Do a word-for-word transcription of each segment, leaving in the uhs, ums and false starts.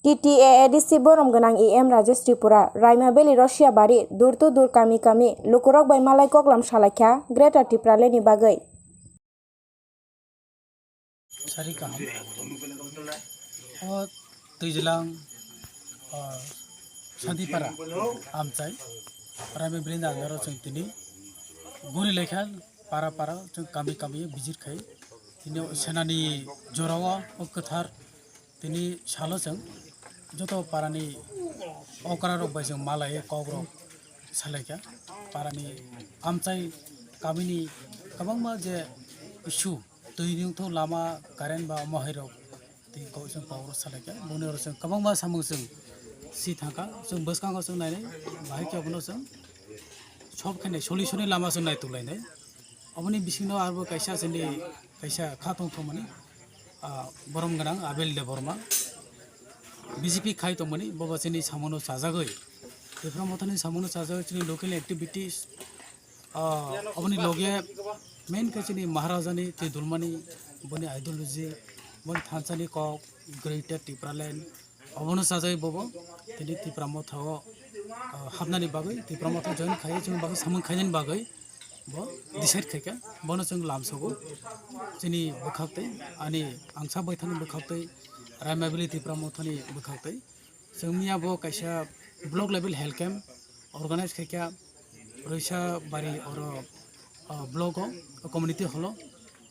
T T A A D C borom gwnang E M Rajesh Tripura, Raima Valley Rosiabari, door to door kami kami lukurok bai malai koklam salaikha Greater Tipraland ni bagwi. Sari kaham. O Twijlang, o Santipara amchai, Raima Valley ni andaro chwng tini guri laikha para para chwng kami kami visit khai. Tini o senani jorao o kwthar tini salo chwng joto parani okra rok bai chwng malai kok rok salaikha. Parani amchai kamini kwbangma je issue, twi ni wngthok lama, current ba omo hai rok twi kok chwng kok rok salaikha. Boni oro chwng kwbangma samung chwng si thangkha. Chwng bwskango chwng nainai bahai khe abono chwng sob khe nai solution ni lama chwng nai tubulainai. Aboni bisingo arbo kaisa chini kaisa kha tongthokmani, ah, borom gwnang Abel Debbarma, B J P khai tongmani, bobo chini samono chajagwi, Tipra Mothani samono chajagwi chini local activities, ah, aboni loge main khe chini Maharajani twi dulmani, boni ideology, boni thansani kok, Greater Tipraland, obono chajagwi bobo tini Tipra Motha o, ah, hapnani bagwi, Tipra Motha join khai chini bagwi samung khainani bagwi bo decide khaikha. Bono chwng lamsogo chini bwkhak tei ani angsa baithani bwkhak tei Raima Valley Tipra Mothani bwkhak tei. Chwng miya bo kaisa block level health camp organize khaikha Roisabari oro, ah, block o community hall o.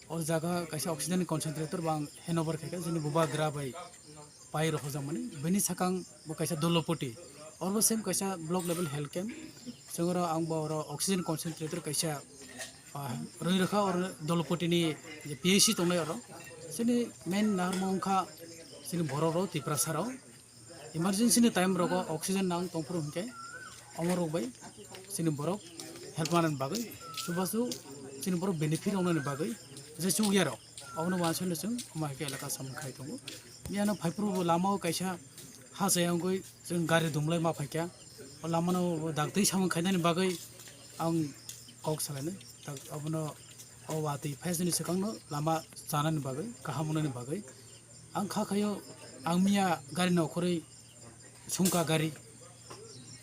O jaga kaisa oxygen concentrator bo ang handover khaikha chini bubagra bai pai rw hojakmani. Bini sakang bo kaisa Dolopoti, oro same kaisa block level health camp. Chwng oro ang bo oro oxygen concentrator kaisa, ah, rwi rwkha oro Dolopoti ni je P H C tongnai oro. Chini main naharmung wngkha chini borok rok Tiprasa rok. Emergency ni time rogo oxygen nang tongphuru hinkhe omo rok bai chini borok help manani bagwi, chubachu chini borok benefit wngnani bagwi je chukya rok obono uansukno chwng omo hai khe elaka samung khai tongo. Miyano phaiphuru bo lama o kaisa ha chaya wngwi chwng gari dumlai ma phaikha, o lamano bo daktwi samung khainani bagwi ang kok salainai. Tak obono o watwi phaisani swkangno lama chanani bagwi, kaham wngnani bagwi. Ang kha khaio, ang miya gari nokhorwi sungka gari.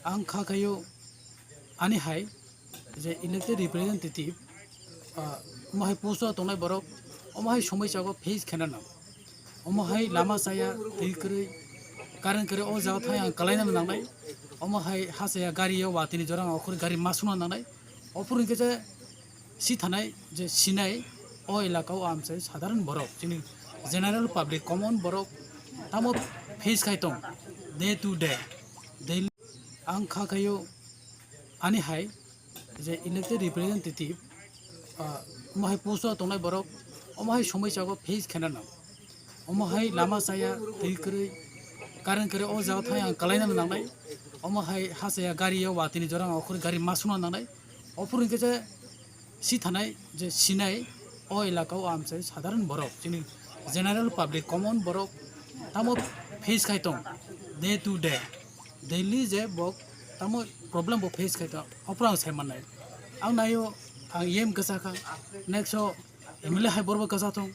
Ang kha khaio, ani hai je elected representative, ah, omo hai post o tongnai borok, omo hai somoi chago face khaina nang. Omo hai lama chaya, twi kwrwi, current kwrwi, o jaga thai ang kalaina nangnai. Omo hai ha chaya gari o watwi ni jora ang okhorwi gari ma sungna nangnai. Ophuru hinkhe je si thanai je sinai o elaka o amchai sadharan borok, chini general public, common borok tamo face khai tong day to day, daily. Ang kha khaio ani hai je elected representative, ah, omo hai post o tongnai borok, omo hai somoi chago face khaina nang. Omo hai lama chaya, twi kwrwi, current kwrwi, o jaga thai ang kalaina nangnai. Omo hai ha chaya gari o watwi ni jora ang okhorwi gari ma sungna nangnai. Ophuru hinkhe je si thanai je sinai o elaka o amchai sadharan borok, chini general public, common borok tamo face khai tong day to day, daily je bo tamo problem bo face khai tong, ophuru ang sai mannai. Ang naio, ang E M kwchakha, next o M L A hai borok bo kwchathung,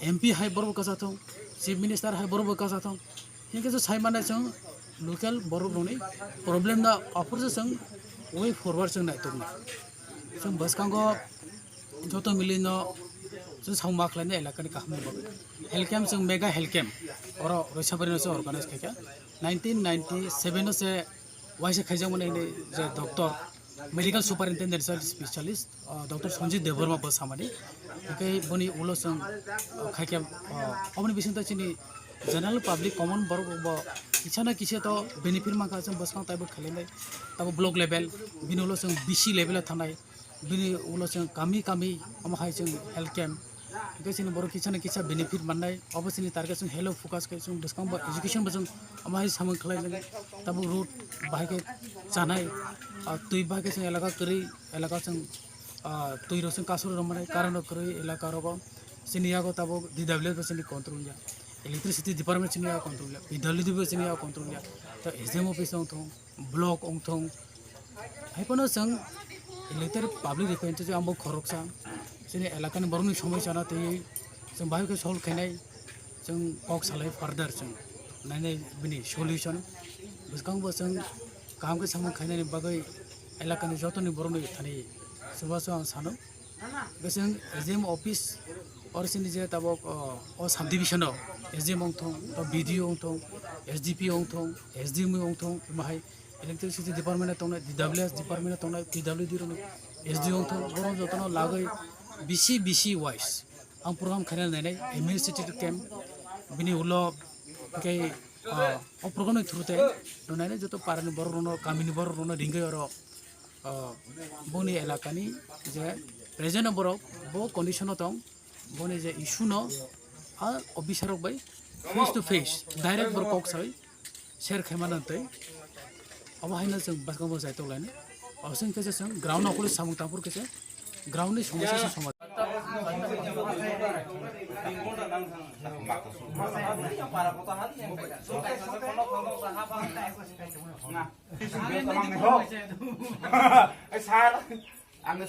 M P hai borok bo kwchathung, Chief Minister hai borok bo kwchathung. Hinkhe se sai mannai chwng local borok rokni problem no aphuru se chwng way forward chwng naituknai. Chwng bwskango joto milino chwng samung ma khlainai elakani kahamni bagwi. Health camp chwng mega health camp oro Roisabari no chwng organize khaikha. Nineteen ninety seven o se waisa khaijakmani hwnwi je doctor, medical superintendent, research specialist, ah, Doctor Sanjit Debbarma bo samani. Hinkhe boni ulo chwng, ah, khaikhe, ah, oboni bisingtwi chini general public, common borok bo kisa na kisa to benefit mankha, chwng bwskang taibo khailai nai, tabo block level, bini ulo chwng B C level o thangnai. Bini ulo chwng kami kami omo hai chwng health camp. Hingke chini borok kisa na kisa benefit mannai. Obo chini target chwng health o focus khe chwng bwskang bo education bo chwng omo hai samung khlai nai. Tabuk road bahai khe chanai, ah, twi bahai khe chwng elaka kwrwi, elaka chwng, ah, twi rok chwng kasur rw mannai, current rok kwrwi elaka rogo. Chini yago tabuk D W S bo chini control ya, electricity department chini yago control ya, P W D bo chini yago control ya, to S D M office wng thung. Block wngthung. Haiphano chwng elected public representative, ang bo khoroksa. Chini elakani borokni somosya no twiwi chwng bahai khe solve khainai, chwng kok salai further chwng. Nainai bini solution bwskango bo chwng kaham khe samung khainani bagwi elakani jotoni borokno thani chubachu ang sano. Bwswng S D M office or sini je tabok, o, o subdivision o S D M ongthong, to B D O ongthong, S D P O ongthong, S D M O ongthong, bahai electricity department tongnai, D W S department tongnai, P W D rokno S D O ongthong, borok jotono lagwi B C B C wise ang program khaina nainai administrative camp bini ulo khe, o, o program ni through te nainai joto parani borok rokno, kamini borok rokno ringwi oro, o, boni elakani je present borok bo condition o tong, boni je issue no a officer rok bai face to face direct borok kok sawi share khaima nang tei obo haino chwng bwskango bo jaitok lainai. Obo chwng khe se chwng ground no kuli samung tangphuru khe se ground ni somosya se somadhan. Sir, ang